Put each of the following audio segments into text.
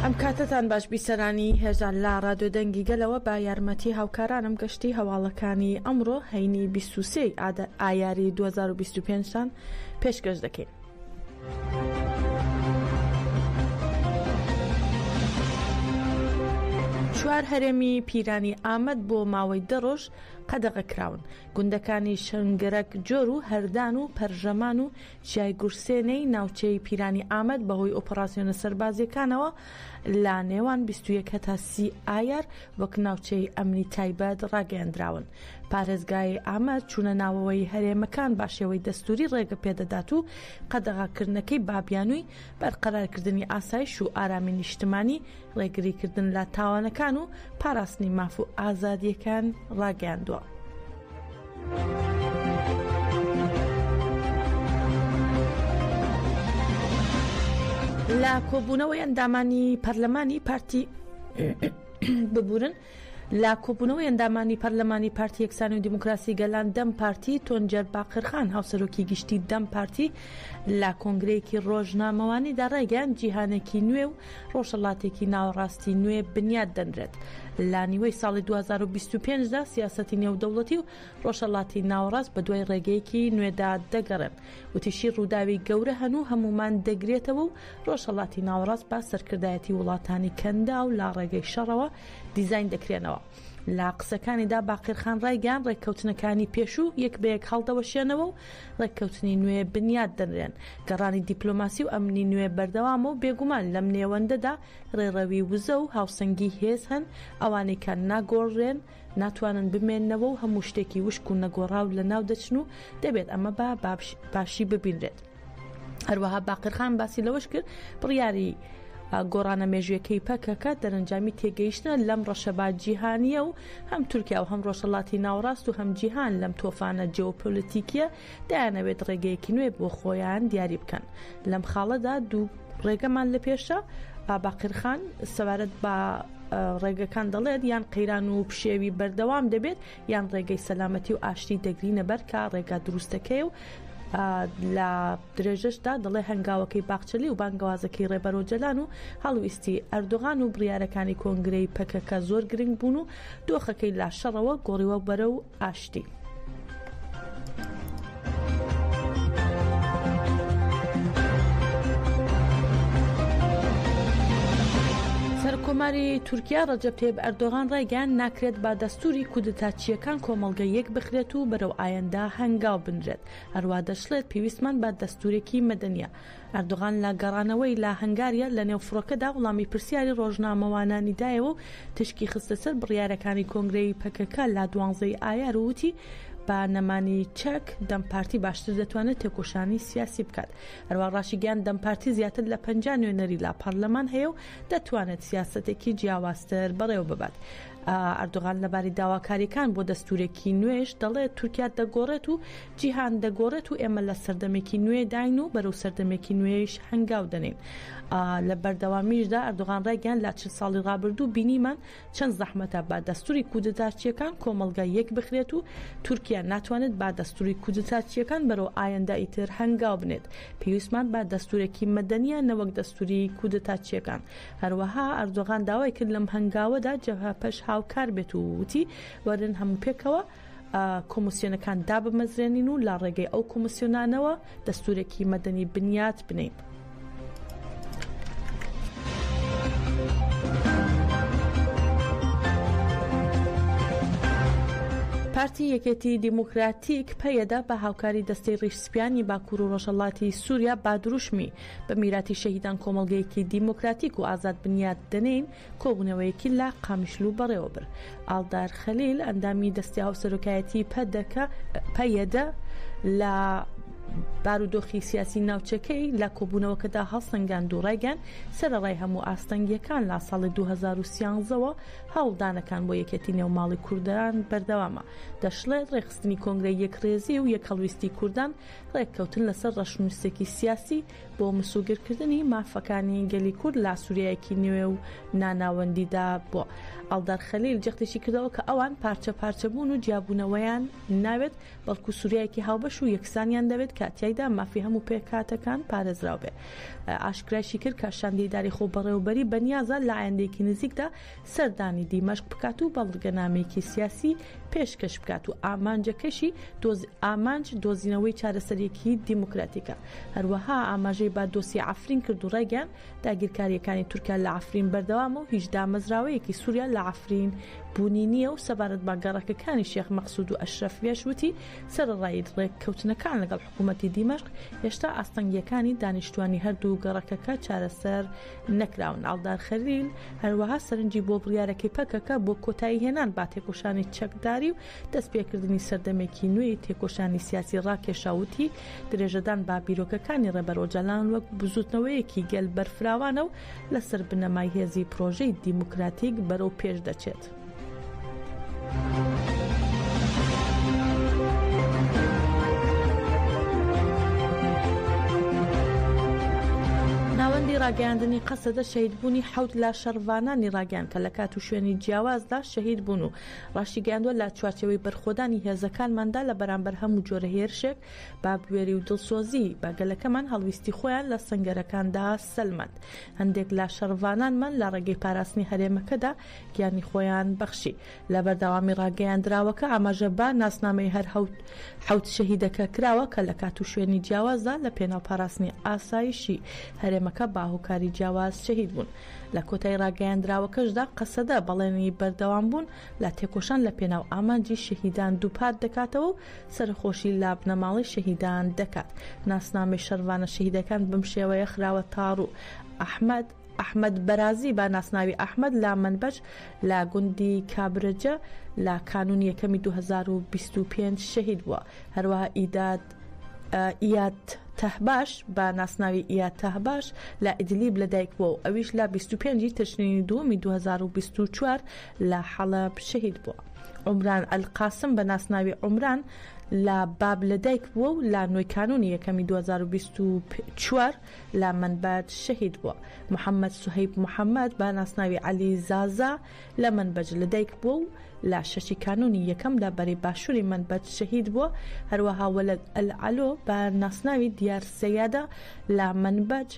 ئەم کاتەتان باش بیسەرانی هێژا لە ڕادیۆ دەنگی گەلەوە بە یارمەتی هاوکارانم گەشتی هەواڵەکانی ئەمڕۆ هەینی 23 ئایاری 2025 تان پێشکەش دەکەین. چوار هەرێمی پیرانی ئامەد بۆ ماوەی دە ڕۆژ قەدەغە کراون. گوندەکانی شنگرەک جۆر و هەردان و پەرژەمان و چیای گورسێنەی ناوچەی پیرانی ئامەد بەهۆی ئۆپەراسیۆنە سەربازییەکانەوە لە نێوان 21 هەتا 30 ئایار وەک ناوچەی ئەمنی تایبەت ڕاگەیەندراون. پارێزگای ئامەد چوونە ناوەوەی هەرێمەکان بە شێوەی دەستووری ڕێگە پێدەدات و قەدەغەکردنەکەی بە بیانووی بەرقەرارکردنی ئاسایش و ئارامی نیشتمانی، ڕێگریکردن لە تاوانەکان و پاراستنی ماف و ئازادییەکان ڕاگەیاندووە. لە کۆبوونەوەی ئەندامانی پەرلەمانی پارتی ببورن لە کۆبوونەوەی ئەندامانی پەرلەمانی پارتی یەکسانی و دیموکراسی گەلان دەم پارتی تۆنجەر باقرخان هاوسەرۆکی گشتی دەم پارتی لە کۆنگرەیەکی ڕۆژنامەوانیدا ڕایگەیاند جیهانێکی نوێ و ڕۆژهەڵاتێکی ناوەڕاستی نوێ بنیات دەنرێت. لە نیوەی ساڵی 2025 دا سیاسەتی نێودەوڵەتی و ڕۆژهەڵاتی ناوەڕاست بەدوای ڕێگەیەکی نوێدا دەگەڕێن. وتیشی ڕووداوی گەورە هەن و هەموومان دەگرێتەوە و ڕۆژهەڵاتی ناوەڕاست بە سەرکردایەتی وڵاتانی کەنداو لە ڕێگەی شەڕەوە دیزاین دەکرێنەوە. لە قسەکانیدا باقرخان ڕایگەیاند ڕێککەوتنەکانی پێشوو یەک بە یەک هەڵدەوەشێنەوە و ڕێککەوتنی نوێ بنیات دەنرێن. گەڕانی دیپلۆماسی و ئەمنی نوێ بەردەوامە و بێگومان لەم نێوەندەدا ڕێڕەوی وزە و هاوسەنگی هێز هەن، ئەوانەی کە ناگۆڕرێن ناتوانن بمێننەوە و هەموو شتێکی وشک و نەگۆڕاو لەناو دەچن و دەبێت ئەمە بە باشی ببینرێت. هەروەها باقرخان باسی لەوەش کرد بڕیاری گۆڕانە مێژوویەکەی پەکەکە دەرەنجامی تێگەیشتنە لەم ڕەشەبا جیهانییە و هەم تورکیا و هەم ڕۆژهەڵاتی ناوەڕاست و هەم جیهان لەم تۆفانە جیۆپۆلیتیکیە دەیانەوێت ڕێگەیەکی نوێ بۆ خۆیان دیاری بکەن لەم خاڵەدا دوو ڕێگەمان لە پێشە باقرخان سەبارەت بە ڕێگەکان دەڵێت یان قەیران و پشێوی بەردەوام دەبێت یان ڕێگەی سەلامەتی و ئاشتی دەگرینە بەر کە ڕێگا دروستەکەی و لە درێژەشدا دەڵێ هەنگاوەکەی باخچەلی و بانگەوازەکەی ڕێبەر ئۆجەلان و هەڵویستی ئەردۆغان و بڕیارەکانی کۆنگرەی پەکەکە زۆر گرنگ بوون و دۆخەکەی لە شەڕەوە گۆڕیوە بەرەو ئاشتی. سەرۆککۆماری تورکیا ڕەجەب تەیب ئەردۆغان ڕایگەیاند ناکرێت بە دەستووری کودتاچییەکان کۆمەڵگە یەک بخرێت و بەرەو ئایندە هەنگاو بنرێت. هەروا دەشڵێت پێویستمان بە دەستوورێکی مەدەنییە. ئەردۆغان لە گەڕانەوەی لە هەنگاریا لە نێو فڕۆکەدا وڵامی پرسیاری ڕۆژنامەوانانی دایەوە و تیشکی خستە سەر بڕیارەکانی کۆنگرەی پەکەکە لە دوانزە ی ئایار و وتی بە نەمانی چەک دەم پارتی باشتر دەتوانێت تێکۆشانی سیاسی بکات. هەروا ڕاشیگەیاند دەم پارتی زیاتر لە 50 نوێنەری لە پەڕلەمان هەیە و دەتوانێت سیاسەتێکی جیاوازتر بەڕێوە ببات. ئەردۆغان لەبارەی داواکارییەکان بۆ دەستوورێکی نوێش دەڵێت، تورکیا دەگۆڕێت و جیهان دەگۆڕێت و ئێمە لە سەردەمێکی نوێداین و بەرەو سەردەمێکی نوێیش هەنگاو دەنێین. لە بەردەوامیشدا ئەردۆغان ڕایگەیاند، لە 40 ساڵی ڕابردوو بینیمان چەند زەحمەتە بە دەستوری کودتاچییەکان کۆمەڵگە یەکبخرێت و تورکیا ناتوانێت بە دەستوری کودتاچییەکان بەرەو ئایندە ئیتر هەنگاو بنێت. پێویستمان بە دەستورێکی مەدەنییە نەوەک دەستوری کودتاچییەکان. هەروەها ئەردۆغان داوای کرد لەم هەنگاوەدا جەهەپەش هاوکار بێت و وتی، وەرن هەموو پێکەوە کۆمسیۆنەکان دابمەزرێنین و لە ڕێگەی ئەو کۆمسیۆنانەوە دەستورێکی مەدەنی بنیات بنێین. پارتی یەکێتی دیموکراتیک پەیەدە بە هاوکاری دەستەی ڕیش سپیانی باکوور و ڕۆژهەڵاتی سووریا با دروشمی بە میراتی شەهیدان کۆمەڵگەیەکی دیموکراتیک و ئازاد بنیات دەنێین کۆبوونەوەیەکی لە قامیشلو بەڕێوەبرد. ئاڵدار خەلیل، ئەندامی دەستی هاوسەرۆکایەتیی پەدەکە، پەیەدە، لە بارودۆخی سیاسی ناوچەکەی لە کۆبوونەوەکەدا هەڵسەنگاند و ڕایگەیاند، سەرەڕای هەموو ئاستەنگییەکان لە ساڵی 2013 وە هەوڵدانەکان بۆ یەکێتی نێو ماڵی کوردان بەردەوامە. دەشڵێت، ڕێکخستنی کۆنگرەی یەکڕێزی و یەکهەڵویستی کوردان، ڕێککەوتن لەسەر ڕەشنووسێکی سیاسی. بۆ مسوگرکردنی مافەکانی گەلی کورد لە سوریایەکی نوێ و ناناوەندیدا بووە. ئاڵدار خەلیل جەختیشی کردەوە کە ئەوان پارچە پارچەبوون و جیابوونەوەیان ناوێت، بەڵکو سوریایەکی هاوبەش و یەکسانیان دەوێت کە تیایدا مافی هەموو پێکهاتەکان پارێزراو بێت. ئاشکرایشی کرد کە شاندی ئیدارەی خۆبەڕێوەبەری بەنیازە لە ئایندەیەکی نزیکدا سەردانی دیمەشق بکات و بەڵگەنامەیەکی سیاسی پێشکەش بکات و ئامانجەکەشی ئامانج دۆزینەوەی چارەسەریەکی دیموکراتیکە. هەروەها ئاماژەی بە دۆسیەی عەفرین کرد و ڕایگەیاند، داگیرکارییەکانی تورکیا لە عەفرین بەردەوامە و هیچ دامەزراوەیەکی سوریا لە عەفرین بوونی نییە و سەبارەت بە گەڕەکەکانی شێخ مەقسود و ئەشرەفیەش وتی، سەرەڕای ڕێککەوتنەکان لەگەڵ حکوومەتی دیمەشق، هێشتا ئاستەنگییەکانی دانیشتووانی هەردوو گەڕەکەکە چارەسەر نەکراون. ئاڵدار خەلیل هەروەها سەرنجی بۆ بڕیارەکەی پەکەکە بۆ کۆتاییهێنان بە تێکۆشانی چەکداری و دەستپێکردنی سەردەمێکی نوێی تێکۆشانی سیاسی ڕاکێشا و وتی، درێژەدان بە بیرۆکەکانی ڕێبەر ئۆجالان وەک بزووتنەوەیەکی گەل بەرفراوانە و لەسەر بنەمای هێزی پرۆژەی دیموکراتیک بەرەو پێش دەچێت. ناوەندی ڕاگەیاندنی قەسەدە شەهیدبوونی حەوت لە شەڕڤانانی ڕاگەیاند کە لە کات و شوێنی جیاوازدا شەهید بوون و ڕاشیگەیاندووە، لە چوارچێوەی بەرخۆدانی هێزەکانماندا لە بەرامبەر هەموو جۆرە هێرشێک بە بوێری و دڵسۆزی بە گەلەکەمان هەڵویستی خۆیان لە سەنگەرەکاندا سەلماند. هەندێک لە شەڕڤانانمان لە ڕێگەی پاراستنی هەرێمەکەدا گیانی خۆیان بەخشی. لە بەردەوامی ڕاگەیاندراوەکە ئاماژە بە ناسنامەی هەر حەوت شەهیدەکە کراوە کە لە کات و شوێنی جیاوازدا لە پێناو پاراستنی ئاسایشی هەرێمەکە بە هۆکاری جیاواز شەهید بوون. لە کۆتای ڕاگەیاندراوەکەشدا قەسەدە بەڵێنی بەردەوامبوون لە تێکۆشان لە پێناو ئامانجی شەهیدان دووپات دەکاتەوە و سەرەخۆشی لە بنەماڵەی شەهیدان دەکات. ناسنامەی شەڕڤانە شەهیدەکان بەم شێوەیە خراوەتەڕوو، ئەحمەد ئەحمەد بەرازی بە ناسناوی ئەحمەد لە مەنبەج لە گوندی کابرەجە لە کانوونی یەکەمی 2025 شەهید بووە. هەروەها ئیداد ئیاد تەهباش بە ناسناوی ئیاد تەهباش لە ئیدلیب لەدایکبووە و ئەویش لە 25 ی تشرینی دووەمی 2024 لە حەڵەب شەهید بووە. عومران ئەلقاسم بە ناسناوی عومران لە باب لەدایکبووە و لە نۆی کانوونی یەکەمی 2024 لە مەنبەج شەهید بووە. محەمەد سوهەیب محەمەد بە ناسناوی عەلی زازا لە مەنبەج لەدایکبووە و لە شەشی کانوونی یەکەم لە بەرەی باشووری مەنبەج شەهید بووە، هەروەها وەلەد ئەلعەلۆ بە ناسناوی دیار سەیادە لە مەنبەج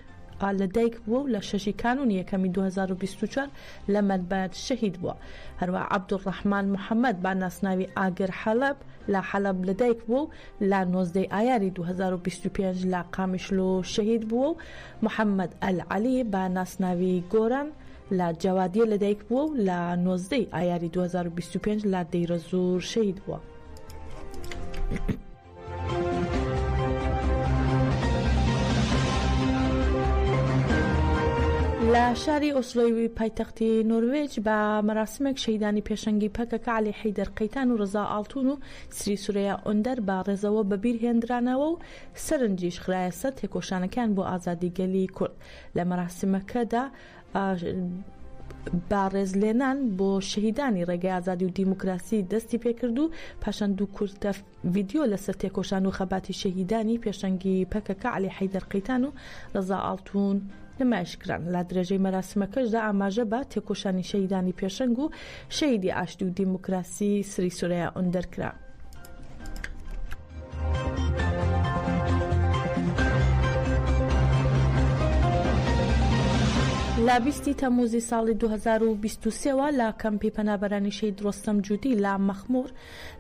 لەدایکبووە و لە شەشی کانوونی یەکەمی 2024 لە مەنبەج شەهید بووە. هەروەها عەبدولڕەحمان محەمەد بە ناسناوی ئاگر حەلەب لە حەلەب لەدایکبووە و لە 19 ئایاری 2025 لە قامیشلۆ شەهید بووە و محەمەد ئەلعەلی بە ناسناوی گۆران لە جەوادیە لەدایک بووە و لە 19 ی ئایاری 2025 لە دەیرەزوور شەهید بووە. لە شاری ئۆسلۆی پایتەختی نۆروێج بە مەراسمێک شەهیدانی پێشەنگی پەکەکە عەلی حەیدەر قەیتان و ڕەزا ئاڵتون و سری سورەیا ئۆندەر بە ڕێزەوە بەبیر هێندرانەوە و سەرنجیش خرایە سەر تێکۆشانەکەیان بۆ ئازادی گەلی کورد. لە مەراسمەکەدا بە ڕێزلێنان بۆ شەهیدانی ڕێگەی ئازادی و دیموکراسی دەستی پێکرد و پاشان دوو کورتە ڤیدیۆ لەسەر تێکۆشان و خەباتی شەهیدانی پێشەنگی پەکەکە عەلی حەیدەر قەیتان و ڕەزا ئاڵتون نمایش کران. لە درێژەی مەراسمەکەشدا ئاماژە بە تێکۆشانی شەهیدانی پێشەنگ و شەهیدی ئاشتی و دیموکراسی سری سورەیا ئۆندەر کرا. لە بیستی تەمموزی ساڵی 2023 وە لە کەمپی پەنابەرانی شەهید ڕۆستەم جودی لە مەخموور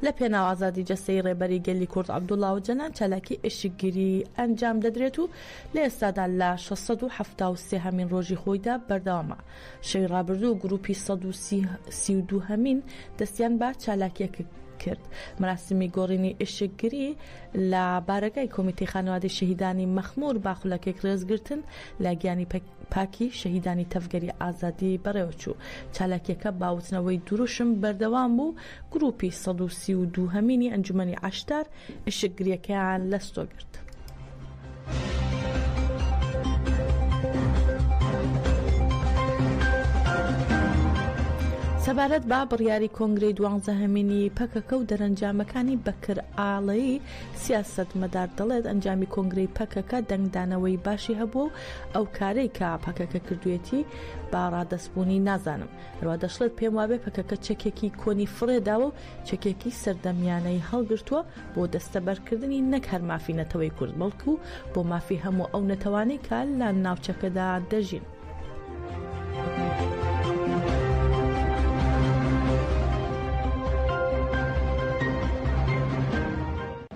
لە پێناو ئازادی جەستەیی ڕێبەری گەلی کورد عەبدوڵا ئۆجەلان چالاکی ئیشکگیری ئەنجام دەدرێت و لە ئێستادا لە 673 هەمین ڕۆژی خۆیدا بەردەوامە. شەوی ڕابردوو گروپی 132 هەمین دەستیان بە چالاکیەکە کرد. مەراسیمی گۆڕینی ئیشکگری لە بارەگای کۆمیتەی خانەوادەی شەهیدانی مەخموور با خولەکێک ڕێزگرتن لە گیانی پاکی شەهیدانی تەڤگەری ئازادی بەڕێوەچوو. چالاکیەکە با وتنەوەی دروشم بەردەوام بوو، گروپی 132 هەمینی ئەنجومەنی عەشتار ئیشکگریەکەیان لەستۆ گرت. سەبارەت بە بڕیاری کۆنگرەی دوانزەهەمینی پەکەکە و دەرەنجامەکانی بەکر ئاڵەیی، سیاسەتمەدار دەڵێت، ئەنجامی کۆنگرەی پەکەکە دەنگدانەوەی باشی هەبووە و ئەو کارەی کە پەکەکە کردوویەتی بە ڕادەستبوونی نازانم. هەروا دەشڵێت، پێم وابێ پەکەکە چەکێکی کۆنی فڕێداوە و چەکێکی سەردەمیانەی هەڵگرتووە بۆ دەستەبەرکردنی نەک هەر مافی نەتەوەی کورد، بەڵکو بۆ مافی هەموو ئەو نەتەوانەی کە لە ناوچەکەدا دەژین.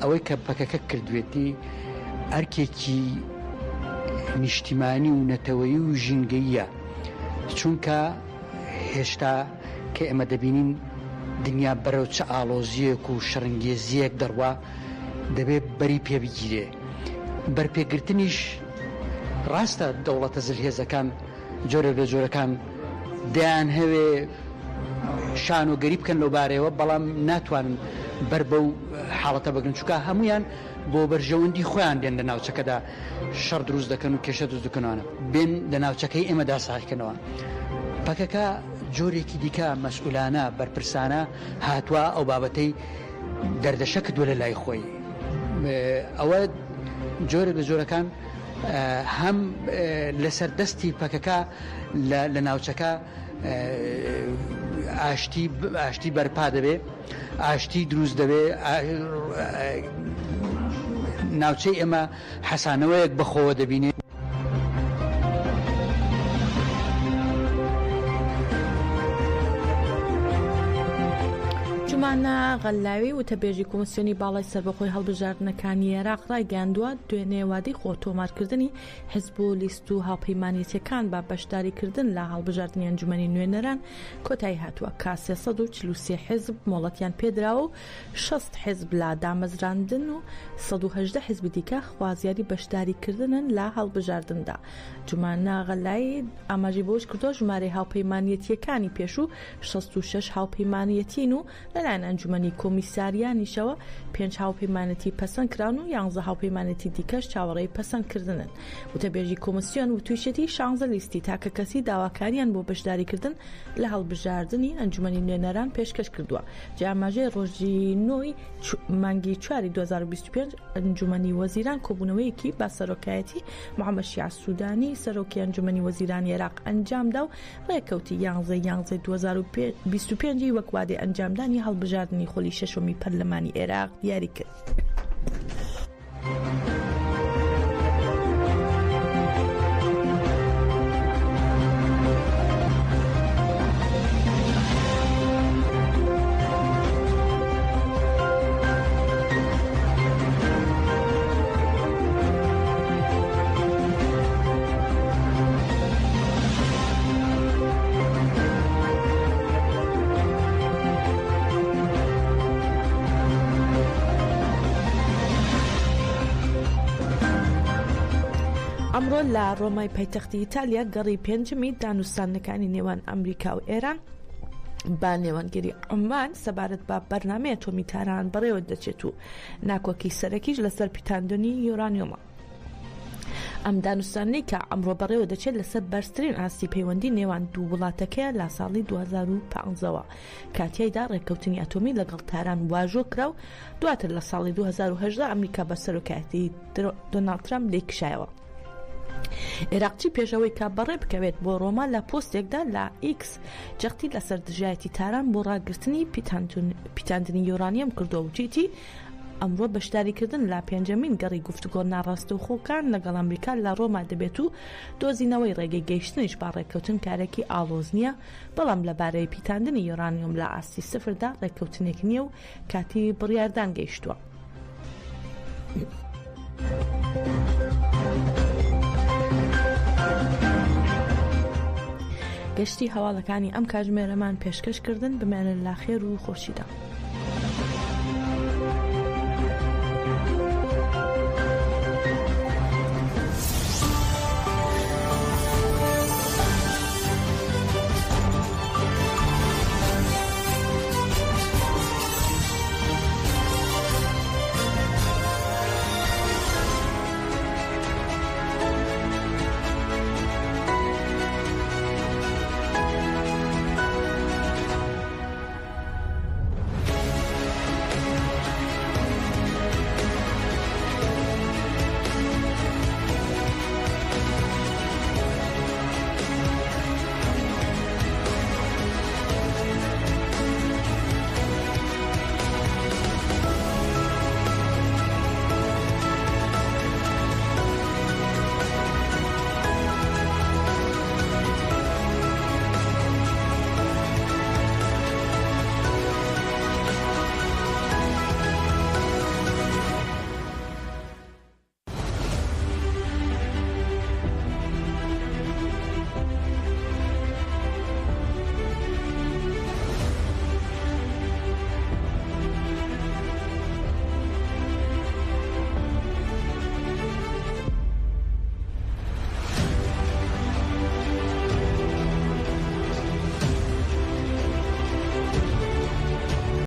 ئەوەی کە پەکەکە کردوێتی ئەرکێکی نیشتیمانی و نەتەوەیی و ژینگەییە، چونکە هێشتا کە ئێمە دەبینین دنیا بەرەو چ ئاڵۆزییەک و شەڕنگێزییەک دەڕوا، دەبێ بەری پێ بگیرێ. بەرپێگرتنیش ڕاستە دەوڵەتە زلهێزەکان جۆرێک لە جۆرەکان دەیانهەوێ شانۆگەری بکەن لەو بارەیەوە، بەڵام ناتوانن بەر بەو حاڵەتە بگرن، چونکە هەموویان بۆ بەرژەوەندی خۆیان دێن لە ناوچەکەدا شەڕ دروست دەکەن و کێشە دروست دەکەنەوە، بێن لە ناوچەکەی ئێمەدا ساغکەنەوە. پەکەکە جۆرێکی دیکە مەسئولانە، بەرپرسانە هاتووە ئەو بابەتەی دەردەشە کردووە لە لای خۆی. ئەوە جۆرێک لە جۆرەکان هەم لەسەر دەستی پەکەکە لە ناوچەکە ئاشتی ئاشتی بەرپا دەبێ ئاشتی دروست دەبێ ناوچەی ئێمە حەسانەوەیەک بەخۆوە دەبینێ. جومانە غەللاوی وتەبێژی کۆمسیۆنی باڵای سەربەخۆی هەڵبژاردنەکانی عێراق ڕایگەیاندووە، دوێنێ وادەی خۆ تۆمارکردنی حزب و لیست و هاوپەیمانێتیەکان بە بەشداریکردن لە هەڵبژاردنی ئەنجومەنی نوێنەران کۆتایی هاتووە کە 343 حزب مۆڵەتیان پێدراوە و 60 حزب لە دامەزراندن و 118 حزبی دیکە خوازیاری بەشداریکردنن لە هەڵبژاردندا. جومانە غەلایی ئاماژەی بەوەشکردووە، ژمارەی هاوپەیمانیەتییەکانی پێشوو 66 هاوپەیمانیەتین و لەلایەن ئەنجومەنی کۆمیساریانیشەوە پێنج هاوپەیمانێتی پەسەند کراون و یانزە هاوپەیمانێتی دیکەش چاوەڕێی پەسەندکردنن. وتەبێژی کۆمسیۆن وتویشێتی شانزە لیستی تاکەکەسی داواکاریان بۆ بەشداریکردن لە هەڵبژاردنی ئەنجومەنی نوێنەران پێشکەش کردووە. جێ ئاماژەیە ڕۆژی نۆی مانگی چواری 2025 ئەنجومەنی وەزیران کۆبوونەوەیەکی بە سەرۆکایەتی محەممەد شیاع سودانی سەرۆکی ئەنجومەنی وەزیرانی عێراق ئەنجامدا و ڕێکەوتی یانزە یانزەی 2025 ی وەک وادەی ئەنجامدانی هەڵبژاردنی خولی شەشەمی پەرلەمانی عێراق دیاریکرد. ئەمڕۆ لە ڕۆمای پایتەختی ئیتالیا گەڕی پێنجەمی دانوستاندنەکانی نێوان ئەمریکا و ئێران بە نێوەندگیری عومان سەبارەت بە بەرنامەی ئەتۆمی تاران بەڕێوە دەچێت و ناکۆکی سەرەکیش لەسەر پیتاندنی یۆرانیۆمە. ئەم دانوستانەی کە ئەمڕۆ بەڕێوە دەچێت لەسەر بەرزترین ئاستی پەیوەندی نێوان دوو وڵاتەکەیە لە ساڵی 2015ەوە کە تیایدا ڕێککەوتنی ئەتۆمی لەگەڵ تاران واژۆ کرا و دواتر لە ساڵی 2018 ئەمریکا بە سەرۆکایەتی دۆناڵد ترەمپ لێی کشایەوە. عێراقچی پێش ئەوەی کە بەڕێ بکەوێت بۆ ڕۆما لە پۆستێکدا لە ئیکس جەختی لەسەر دژایەتی تاران بۆ ڕاگرتنی پیتاندنی یۆرانیەم کردووە و وتیتی ئەمڕۆ بەشداریکردن لە پێنجەمین گەڕی گفتوگۆ ناڕاستەوخۆکان لەگەڵ ئەمریکا لە ڕۆما دەبێت و دۆزینەوەی ڕێگەی گەیشتنیش بە ڕێککەوتن کارێکی ئاڵۆز نییە، بەڵام لەبارەی پیتاندنی یۆرانیۆم لە ئاستی سفردا ڕێککەوتنێک نییە و کاتی بڕیاردان گەیشتووە. گەشتی هەواڵەکانی ئەم کاتژمێرەمان پێشکەش کردن، بمێنن لە خێر و خۆشیدا.